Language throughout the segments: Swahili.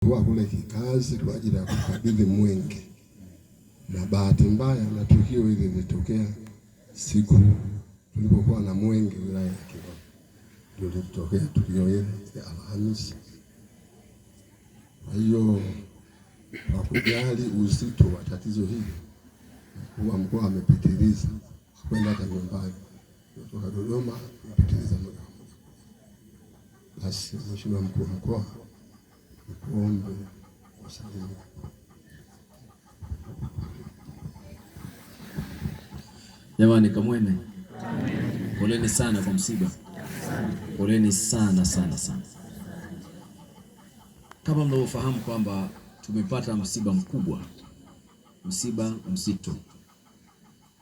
Tulikuwa kule kikazi kwa ajili ya kukabidhi mwenge, na bahati mbaya na tukio hili lilitokea siku tulipokuwa na mwenge wilaya ya Kilolo, ndio lilitokea tukio hili ya Alhamisi. Kwa hiyo kwa kujali uzito wa tatizo hili, mkuu wa mkoa amepitiliza kwenda hata nyumbani kutoka Dodoma kupitiliza moja kwa moja. Basi Mheshimiwa mkuu wa mkoa, nikuombe wasalimie. Jamani, Kamwene, poleni sana kwa msiba, poleni sana sana sana. Kama mnavyofahamu kwamba tumepata msiba mkubwa, msiba mzito.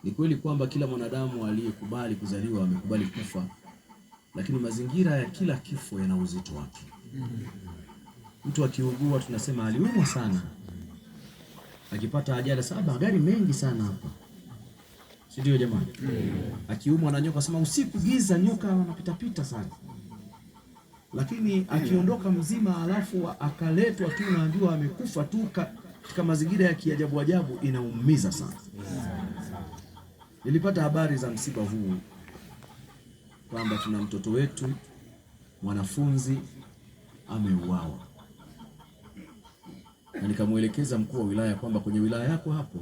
Ni kweli kwamba kila mwanadamu aliyekubali kuzaliwa amekubali kufa, lakini mazingira ya kila kifo yana uzito wake. Mtu akiugua tunasema aliumwa sana, akipata ajali saba, magari mengi sana hapa, si ndio jamani? Akiumwa na nyoka sema usiku giza, nyoka wanapitapita sana, lakini akiondoka mzima alafu akaletwa tu naambiwa amekufa tu katika mazingira ya kiajabu ajabu, inaumiza sana. Nilipata habari za msiba huu kwamba tuna mtoto wetu mwanafunzi ameuawa, na nikamwelekeza mkuu wa wilaya kwamba kwenye wilaya yako hapo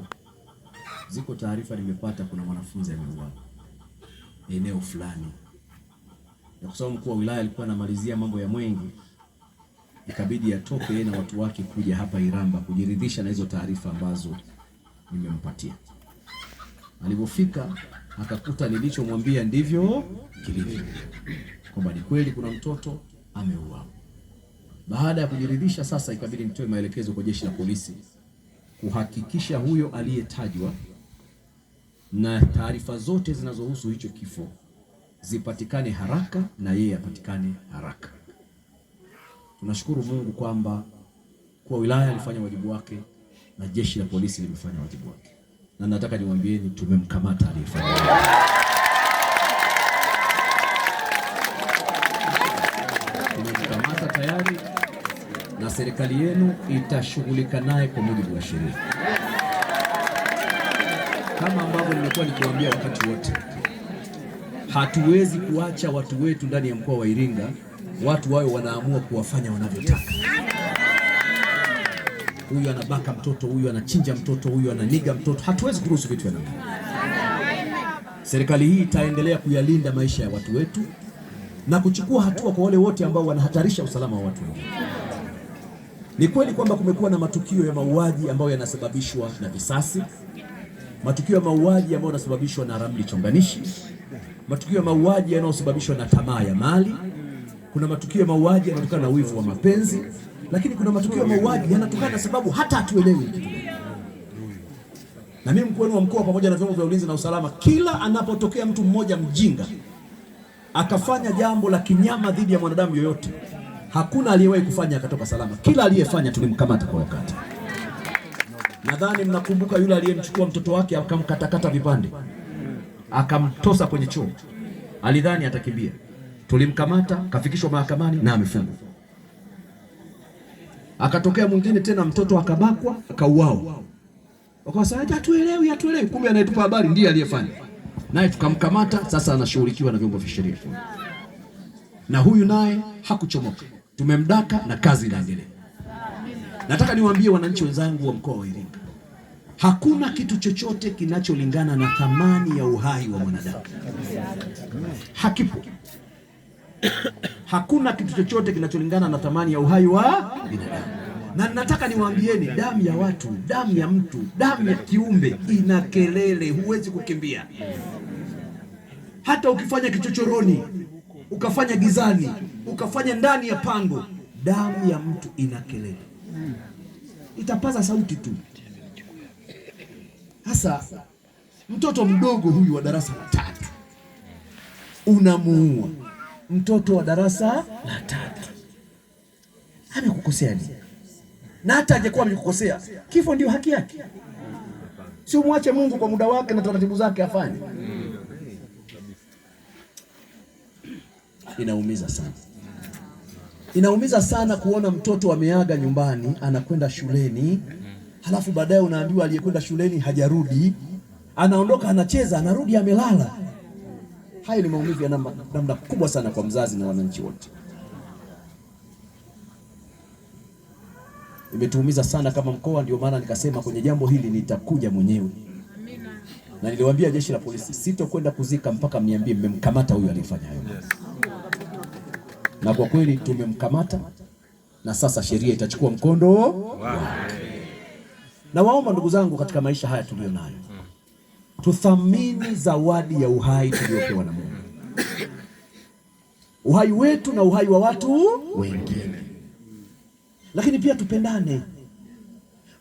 ziko taarifa nimepata, kuna mwanafunzi ameuawa eneo fulani, na kwa sababu mkuu wa wilaya alikuwa anamalizia mambo ya Mwenge, ikabidi atoke yeye na watu wake kuja hapa Iramba kujiridhisha na hizo taarifa ambazo nimempatia. Alipofika akakuta nilichomwambia ndivyo kilivyo, kwamba ni kweli kuna mtoto ameuawa. Baada ya kujiridhisha sasa, ikabidi nitoe maelekezo kwa jeshi la polisi kuhakikisha huyo aliyetajwa na taarifa zote zinazohusu hicho kifo zipatikane haraka na yeye apatikane haraka. Tunashukuru Mungu kwamba kwa wilaya alifanya wajibu wake na jeshi la polisi limefanya wajibu wake, na nataka niwaambieni tumemkamata aliyefanya. Tumemkamata tayari na serikali yenu itashughulika naye kwa mujibu wa sheria, kama ambavyo nimekuwa nikiwaambia wakati wote. Hatuwezi kuacha watu wetu ndani ya mkoa wa Iringa watu wawe wanaamua kuwafanya wanavyotaka. Huyu anabaka mtoto, huyu anachinja mtoto, huyu ananiga mtoto. Hatuwezi kuruhusu vitu vya namna. Serikali hii itaendelea kuyalinda maisha ya watu wetu na kuchukua hatua kwa wale wote ambao wanahatarisha usalama wa watu wengine. Ni kweli kwamba kumekuwa na matukio ya mauaji ambayo yanasababishwa na visasi, matukio ya mauaji ambayo yanasababishwa na ramli chonganishi, matukio ya mauaji yanayosababishwa na tamaa ya mali, kuna matukio ya mauaji yanayotokana na wivu wa mapenzi, lakini kuna matukio ya mauaji yanatokana na sababu hata hatuelewi kitu gani. Na mimi mkuu wenu wa mkoa pamoja na vyombo vya ulinzi na usalama, kila anapotokea mtu mmoja mjinga akafanya jambo la kinyama dhidi ya mwanadamu yoyote, hakuna aliyewahi kufanya akatoka salama. Kila aliyefanya tulimkamata kwa wakati. Nadhani mnakumbuka yule aliyemchukua mtoto wake akamkatakata vipande akamtosa kwenye choo, alidhani atakimbia. Tulimkamata, kafikishwa mahakamani na amefungwa. Akatokea mwingine tena, mtoto akabakwa akauawa. Wakasema hatuelewi, hatuelewi, kumbe anayetupa habari ndiye aliyefanya, naye tukamkamata. Sasa anashughulikiwa na vyombo vya sheria, na huyu naye hakuchomoka, tumemdaka na kazi inaendelea. Nataka niwaambie wananchi wenzangu wa mkoa wa Iringa, hakuna kitu chochote kinacholingana na thamani ya uhai wa mwanadamu. Hakipo. Hakuna kitu chochote kinacholingana na thamani ya uhai wa binadamu. Na nataka niwaambieni, damu ya watu, damu ya mtu, damu ya kiumbe ina kelele, huwezi kukimbia. Hata ukifanya kichochoroni, ukafanya gizani, ukafanya ndani ya pango, damu ya mtu ina kelele, itapaza sauti tu. Sasa mtoto mdogo huyu wa darasa la tatu unamuua mtoto wa darasa la tatu, amekukosea nini? Na hata angekuwa amekukosea, kifo ndio haki yake. Si umwache Mungu kwa muda wake na taratibu zake afanye. Inaumiza sana, Inaumiza sana kuona mtoto ameaga nyumbani anakwenda shuleni, halafu baadaye unaambiwa aliyekwenda shuleni hajarudi, anaondoka anacheza, anarudi amelala. Hayo ni maumivu ya namna kubwa sana kwa mzazi na wananchi wote. Imetuumiza sana kama mkoa, ndio maana nikasema kwenye jambo hili nitakuja mwenyewe. Na niliwaambia jeshi la polisi sitokwenda kuzika mpaka mniambie mmemkamata huyu aliyefanya hayo. Na kwa kweli tumemkamata na sasa sheria itachukua mkondo wake. Na waomba ndugu zangu, katika maisha haya tuliyo nayo tuthamini zawadi ya uhai tuliyopewa na Mungu, uhai wetu na uhai wa watu wengine. Lakini pia tupendane.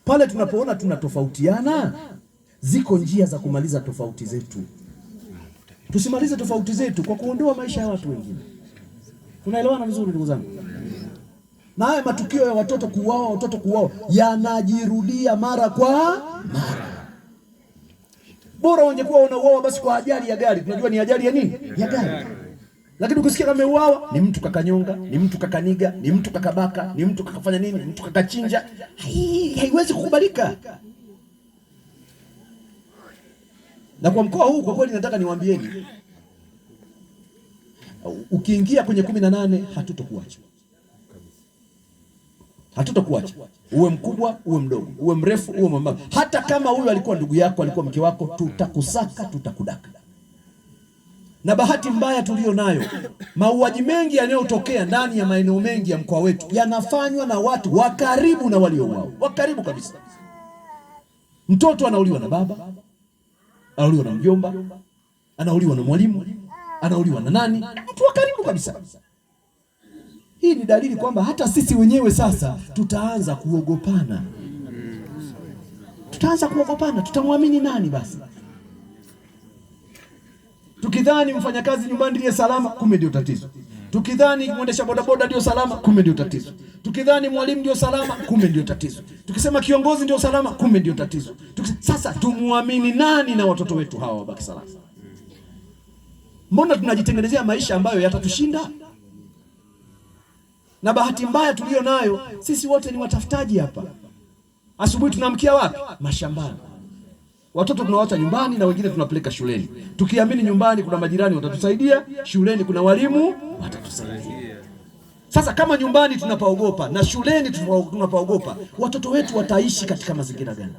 Pale tunapoona tunatofautiana, ziko njia za kumaliza tofauti zetu. Tusimalize tofauti zetu kwa kuondoa maisha ya watu wengine. Tunaelewana vizuri ndugu zangu? Na haya matukio ya watoto kuuawa yanajirudia mara kwa mara. Bora wangekuwa wanauawa basi kwa ajali ya gari, tunajua ni ajali ya nini? Ya gari. Lakini ukisikia kama ameuawa ni mtu kakanyonga, ni mtu kakaniga, ni mtu kakabaka, ni mtu kakafanya nini, ni mtu kakachinja, haiwezi kukubalika. Na kwa mkoa huu kwa kweli nataka niwaambieni, ukiingia kwenye 18 hatutokuacha. Hatutokuacha. Uwe mkubwa, uwe mdogo, uwe mrefu, uwe mwembamba. Hata kama huyu alikuwa ndugu yako, alikuwa mke wako, tutakusaka, tutakudaka. Na bahati mbaya tulio nayo, mauaji mengi yanayotokea ndani ya maeneo mengi ya mkoa wetu yanafanywa na watu wa karibu na waliouawa, wa karibu kabisa. Mtoto anauliwa na baba, anauliwa na mjomba, anauliwa na mwalimu, anauliwa na nani, mtu wa karibu kabisa. Hii ni dalili kwamba hata sisi wenyewe sasa tutaanza kuogopana. Tutaanza kuogopana, tutamwamini nani basi? Tukidhani mfanyakazi nyumbani ndiye salama, kumbe ndio tatizo. Tukidhani mwendesha bodaboda ndio salama, kumbe ndio tatizo. Tukidhani mwalimu ndio salama, kumbe ndio tatizo. Tukisema kiongozi ndio salama, kumbe ndio tatizo. Sasa tumuamini nani na watoto wetu hawa wabaki salama? Mbona tunajitengenezea maisha ambayo yatatushinda? Na bahati mbaya tulio nayo, sisi wote ni watafutaji hapa. Asubuhi tunaamkia wapi? Mashambani. Watoto tunawaacha nyumbani na wengine tunapeleka shuleni, tukiamini nyumbani kuna majirani watatusaidia, shuleni kuna walimu watatusaidia. Sasa kama nyumbani tunapaogopa na shuleni tunapaogopa, watoto wetu wataishi katika mazingira gani?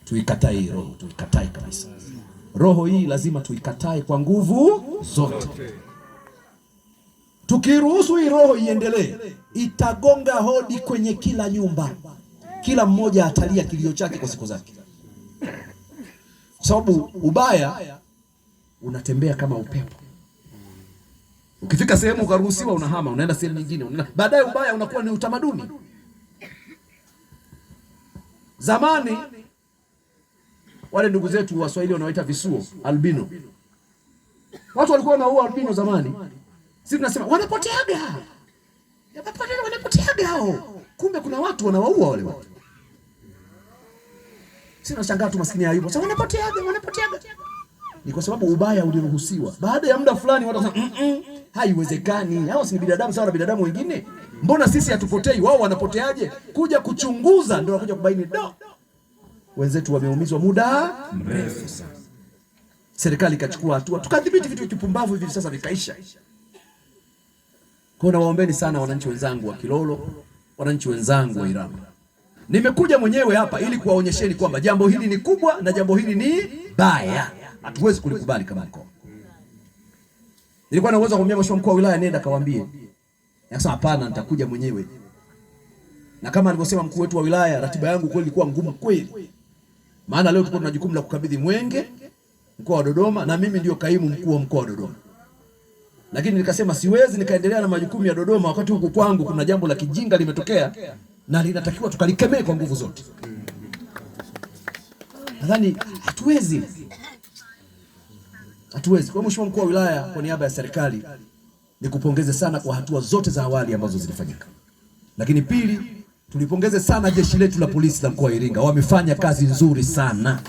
Tuikatae hii roho, tuikatae kabisa. Roho hii lazima tuikatae kwa nguvu zote. Tukiruhusu hii roho iendelee, itagonga hodi kwenye kila nyumba. Kila mmoja atalia kilio chake kwa siku zake, kwa sababu ubaya unatembea kama upepo. Ukifika sehemu ukaruhusiwa, unahama, unaenda sehemu nyingine, baadaye ubaya unakuwa ni utamaduni. Zamani wale ndugu zetu Waswahili wanaoita visuo, albino, watu walikuwa wanaua albino zamani. Sisi tunasema wanapoteaga, wanapoteaga hao, kumbe kuna watu wanawaua wale watu. Sisi tunashangaa tu, maskini hayupo. Sasa wanapoteaga, wanapoteaga. Ni kwa sababu ubaya uliruhusiwa. Baada ya muda fulani watu wanasema haiwezekani. Hao si binadamu sawa na binadamu wengine? Mbona sisi hatupotei, wao wanapoteaje? Kuja kuchunguza ndio wanakuja kubaini do. Wenzetu wameumizwa muda mrefu sana. Serikali ikachukua hatua, tukadhibiti vitu vipumbavu hivi sasa vikaisha. Kwa nawaombeni sana wananchi wenzangu wa Kilolo, wananchi wenzangu wa Iramba. Nimekuja mwenyewe hapa ili kuwaonyesheni kwamba jambo hili ni kubwa na jambo hili ni baya. Hatuwezi kulikubali kama mkoa. Nilikuwa na uwezo kumwambia mheshimiwa mkuu wa wilaya nenda kawaambie. Nikasema hapana, nitakuja mwenyewe. Na kama alivyosema mkuu wetu wa wilaya, ratiba yangu kweli ilikuwa ngumu kweli. Maana leo tulikuwa tuna jukumu la kukabidhi mwenge mkoa wa Dodoma na mimi ndio kaimu mkuu wa mkoa wa Dodoma. Lakini nikasema siwezi nikaendelea na majukumu ya Dodoma wakati huku kwangu kuna jambo la kijinga limetokea na linatakiwa tukalikemee kwa nguvu zote. Nadhani hatuwezi. Hatuwezi. Kwa mheshimiwa mkuu wa wilaya, kwa niaba ya serikali nikupongeze sana kwa hatua zote za awali ambazo zilifanyika. Lakini pili, tulipongeze sana jeshi letu la polisi la mkoa wa Iringa, wamefanya kazi nzuri sana.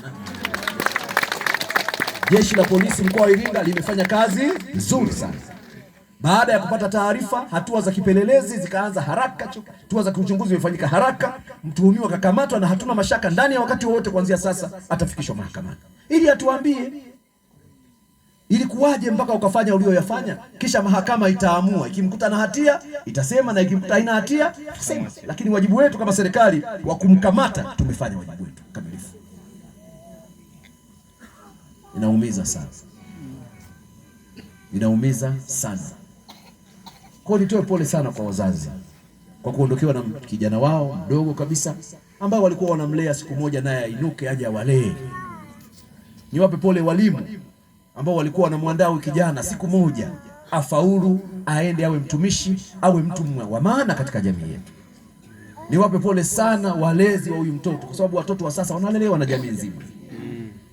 Jeshi la polisi mkoa wa Iringa limefanya kazi nzuri sana. Baada ya kupata taarifa, hatua za kipelelezi zikaanza haraka, hatua za kiuchunguzi zimefanyika haraka, mtuhumiwa akakamatwa, na hatuna mashaka ndani ya wakati wowote kuanzia sasa atafikishwa mahakamani ili atuambie ilikuwaje mpaka ukafanya ulioyafanya. Kisha mahakama itaamua, ikimkuta na hatia itasema, na ikimkuta haina hatia itasema. Lakini wajibu wetu kama serikali wa kumkamata, tumefanya wajibu wetu kamilifu. Inaumiza sana, inaumiza sana. Kwa nitoe pole sana kwa wazazi kwa kuondokewa na kijana wao mdogo kabisa ambao walikuwa wanamlea, siku moja naye ainuke aje awalee. Niwape pole walimu ambao walikuwa wanamwandaa huyu kijana siku moja afaulu, aende awe mtumishi, awe mtu wa maana katika jamii yetu. Niwape pole sana walezi wa huyu mtoto, kwa sababu watoto wa sasa wanalelewa na jamii nzima.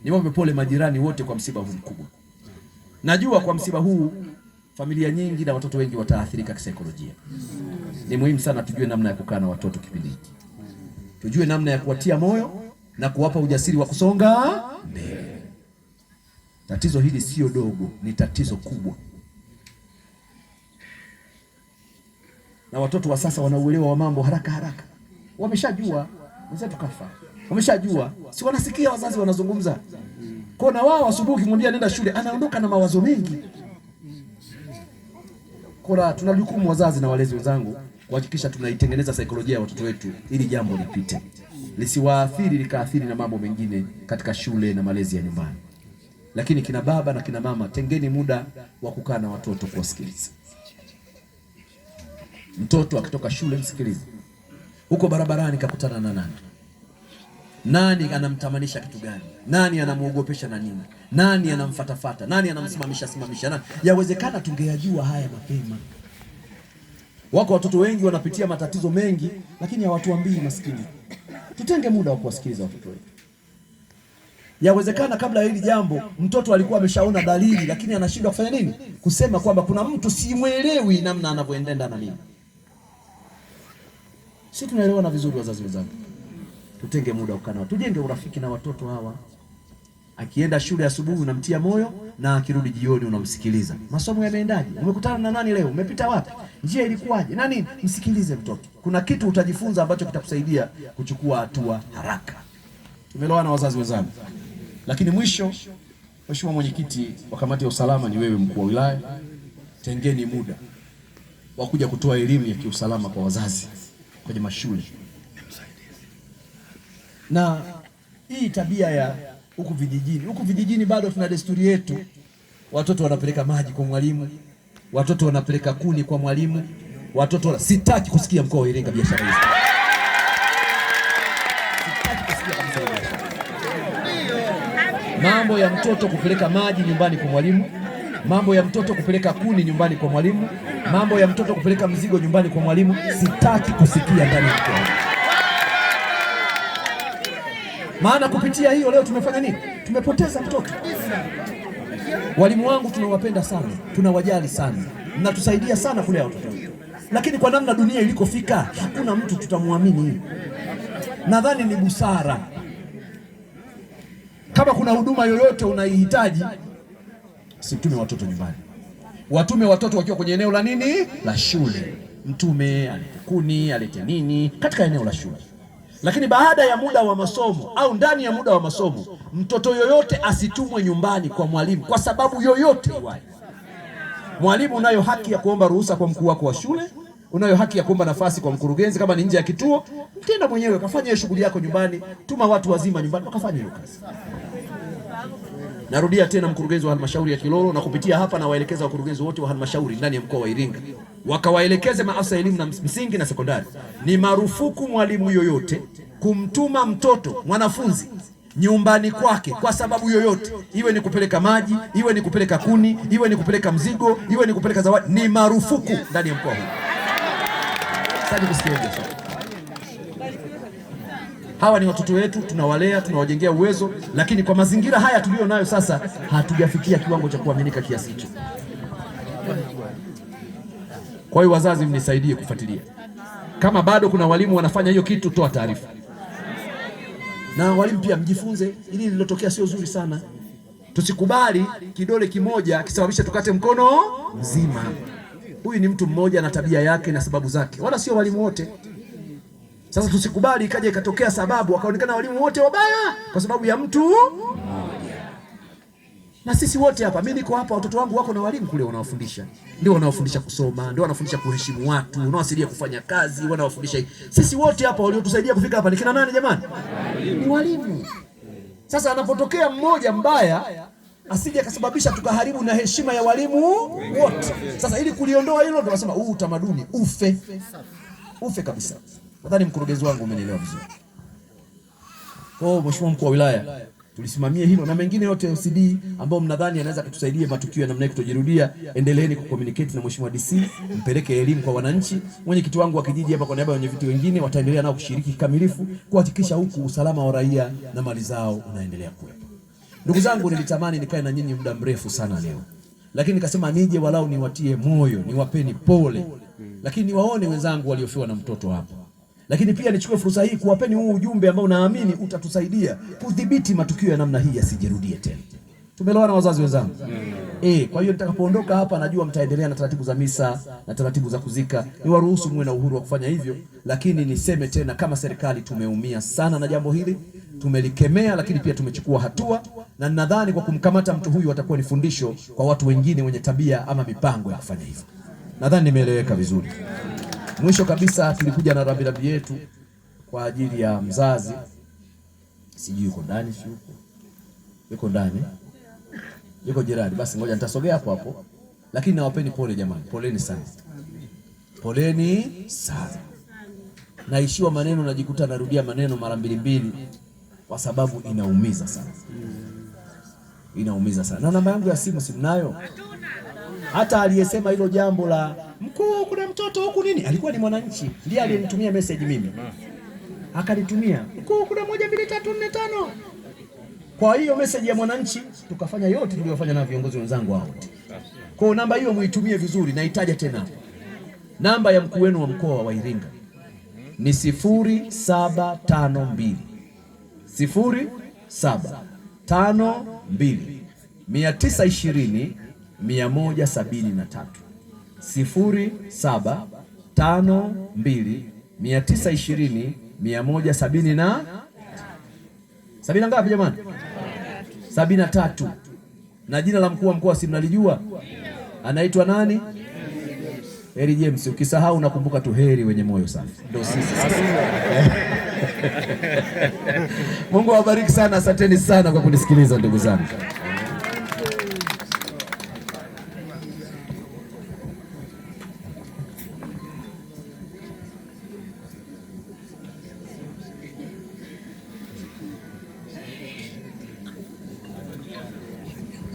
Niwape pole majirani wote kwa msiba huu mkubwa. Najua kwa msiba huu familia nyingi na watoto wengi wataathirika kisaikolojia. Ni muhimu sana tujue namna ya kukaa na watoto kipindi hiki, tujue namna ya kuwatia moyo na kuwapa ujasiri wa kusonga mbele. Tatizo hili sio dogo, ni tatizo kubwa, na watoto wa sasa wanauelewa wa mambo haraka haraka. Wameshajua wenzetu kafa, wameshajua, si wanasikia wazazi wanazungumza kwa, na wao asubuhi ukimwambia nenda shule anaondoka na mawazo mengi. Kora, tuna jukumu wazazi na walezi wenzangu kuhakikisha tunaitengeneza saikolojia ya watoto wetu ili jambo lipite, lisiwaathiri likaathiri na mambo mengine katika shule na malezi ya nyumbani. Lakini kina baba na kina mama, tengeni muda wa kukaa na watoto kuwasikiliza. Mtoto akitoka shule msikilize. Huko barabarani kakutana na nani? Nani anamtamanisha kitu gani? Nani anamuogopesha na nini? Nani anamfatafata? Nani anamsimamisha simamisha? Nani? Yawezekana tungeyajua haya mapema. Wako watoto wengi wanapitia matatizo mengi, lakini hawatuambii maskini. Tutenge muda wa kuwasikiliza watoto wetu. Yawezekana kabla ya hili jambo mtoto alikuwa ameshaona dalili, lakini anashindwa kufanya nini? Kusema kwamba kuna mtu simwelewi namna anavyoendenda na mimi. Sisi tunaelewana vizuri wazazi wenzangu. Tutenge muda kukaa nao, tujenge urafiki na watoto hawa. Akienda shule asubuhi unamtia moyo, na akirudi jioni unamsikiliza. Masomo yameendaje? Umekutana na nani leo? Umepita wapi? Njia ilikuwaje? Na nini? Msikilize mtoto. Kuna kitu utajifunza ambacho kitakusaidia kuchukua hatua haraka. Tumeelewana wazazi wenzangu? Lakini mwisho, Mheshimiwa Mwenyekiti wa kamati ya usalama, ni wewe mkuu wa wilaya, tengeni muda wa kuja kutoa elimu ya kiusalama kwa wazazi kwenye mashule. Na hii tabia ya huku vijijini, huku vijijini bado tuna desturi yetu, watoto wanapeleka maji kwa mwalimu, watoto wanapeleka kuni kwa mwalimu, watoto. Sitaki kusikia mkoa wa Iringa biashara hizi. Sitaki kusikia kabisa biashara. Mambo ya mtoto kupeleka maji nyumbani kwa mwalimu, mambo ya mtoto kupeleka kuni nyumbani kwa mwalimu, mambo ya mtoto kupeleka mzigo nyumbani kwa mwalimu, sitaki kusikia ndani ya mkoa. Maana kupitia hiyo leo tumefanya nini? Tumepoteza mtoto. Walimu wangu tunawapenda sana, tunawajali sana, mnatusaidia sana kulea watoto wetu, lakini kwa namna dunia ilikofika hakuna mtu tutamwamini. Nadhani ni busara kama kuna huduma yoyote unaihitaji, situme watoto nyumbani, watume watoto wakiwa kwenye eneo la nini, la shule. Mtume alete kuni, alete nini katika eneo la shule. Lakini baada ya muda wa masomo au ndani ya muda wa masomo, mtoto yoyote asitumwe nyumbani kwa mwalimu kwa sababu yoyote iwayo. Mwalimu, unayo haki ya kuomba ruhusa kwa mkuu wako wa shule, unayo haki ya kuomba nafasi kwa mkurugenzi kama ni nje ya kituo. Tenda mwenyewe, kafanya hiyo shughuli yako nyumbani, tuma watu wazima nyumbani wakafanya hiyo kazi. Narudia tena, mkurugenzi wa halmashauri ya Kilolo, na kupitia hapa na waelekeza wakurugenzi wote wa halmashauri ndani ya mkoa wa Iringa wakawaelekeze maafisa elimu na msingi na sekondari, ni marufuku mwalimu yoyote kumtuma mtoto mwanafunzi nyumbani kwake kwa sababu yoyote, iwe ni kupeleka maji, iwe ni kupeleka kuni, iwe ni kupeleka mzigo, iwe ni kupeleka zawadi, ni marufuku ndani ya mkoa huu. Sitaki kusikia biashara. Hawa ni watoto wetu, tunawalea, tunawajengea uwezo, lakini kwa mazingira haya tuliyo nayo sasa hatujafikia kiwango cha kuaminika kiasi hicho. Kwa hiyo wazazi, mnisaidie kufuatilia. Kama bado kuna walimu wanafanya hiyo kitu, toa taarifa. Na walimu pia mjifunze, ili lililotokea sio zuri sana. Tusikubali kidole kimoja kisababisha tukate mkono mzima. Huyu ni mtu mmoja na tabia yake na sababu zake, wala sio walimu wote. Sasa tusikubali ikaja ikatokea sababu wakaonekana walimu wote wabaya kwa sababu ya mtu mmoja. Na sisi wote hapa, mimi niko hapa, watoto wangu wako na walimu kule wanawafundisha, ndio wanawafundisha kusoma, ndio wanafundisha kuheshimu watu, wanawasaidia kufanya kazi, wanawafundisha. Sisi wote hapa waliotusaidia kufika hapa ni kina nani jamani? Ni walimu. Sasa anapotokea mmoja mbaya asije akasababisha tukaharibu na heshima ya walimu wote. Sasa ili kuliondoa hilo, ndio nasema huu utamaduni ufe, ufe kabisa. Nadhani mkurugenzi wangu umenielewa vizuri. Kwa hiyo Mheshimiwa Mkuu wa Wilaya, tulisimamie hilo na mengine yote OCD ambao mnadhani anaweza kutusaidia matukio ya namna hii kutojirudia. Endeleeni kucommunicate na Mheshimiwa DC, mpeleke elimu kwa wananchi. Mwenyekiti wangu wa kijiji hapa kwa niaba ya wenyeviti wengine wataendelea nao kushiriki kikamilifu kuhakikisha huku usalama wa raia na mali zao unaendelea kuwepo. Ndugu zangu, nilitamani nikae na nyinyi muda mrefu sana leo, lakini nikasema nije walau niwatie moyo, niwapeni pole, lakini niwaone wenzangu waliofiwa na mtoto hapa lakini pia nichukue fursa hii kuwapeni huu ujumbe ambao naamini utatusaidia kudhibiti matukio ya namna hii yasijirudie tena. Tumeelewana wazazi wenzangu? Kwa hiyo nitakapoondoka hapa najua mtaendelea na taratibu za misa na taratibu za kuzika. Niwaruhusu muwe na uhuru wa kufanya hivyo, lakini niseme tena kama serikali tumeumia sana na jambo hili, tumelikemea, lakini pia tumechukua hatua, na nadhani kwa kumkamata mtu huyu atakuwa ni fundisho kwa watu wengine wenye tabia ama mipango ya kufanya hivyo. Nadhani nimeeleweka vizuri. Mwisho kabisa tulikuja na rambirambi yetu kwa ajili ya mzazi, sijui yuko ndani, si yuko yuko ndani, yuko jirani. Basi ngoja nitasogea hapo hapo, lakini nawapeni pole jamani, poleni sana, poleni sana. Naishiwa maneno, najikuta narudia maneno mara mbili mbili, kwa sababu inaumiza sana, inaumiza sana. Na namba yangu ya simu si mnayo? Hata aliyesema hilo jambo la mkuu, kuna mtoto huku nini, alikuwa ni mwananchi, ndiye aliyenitumia message mimi, akanitumia mkuu, kuna 1 2 3 4 5. Kwa hiyo message ya mwananchi tukafanya yote tuliyofanya na viongozi wenzangu hao wote. Kwa namba hiyo muitumie vizuri, naitaja tena. Namba ya mkuu wenu wa mkoa wa Iringa ni 0752 0752 920 173 0752 920 170 na sabini ngapi jamani? 73. Na jina la mkuu wa mkoa si mnalijua? Anaitwa nani? Heri James. Ukisahau nakumbuka tu heri wenye moyo safi. Ndio sisi. Mungu awabariki sana, asanteni sana kwa kunisikiliza ndugu zangu.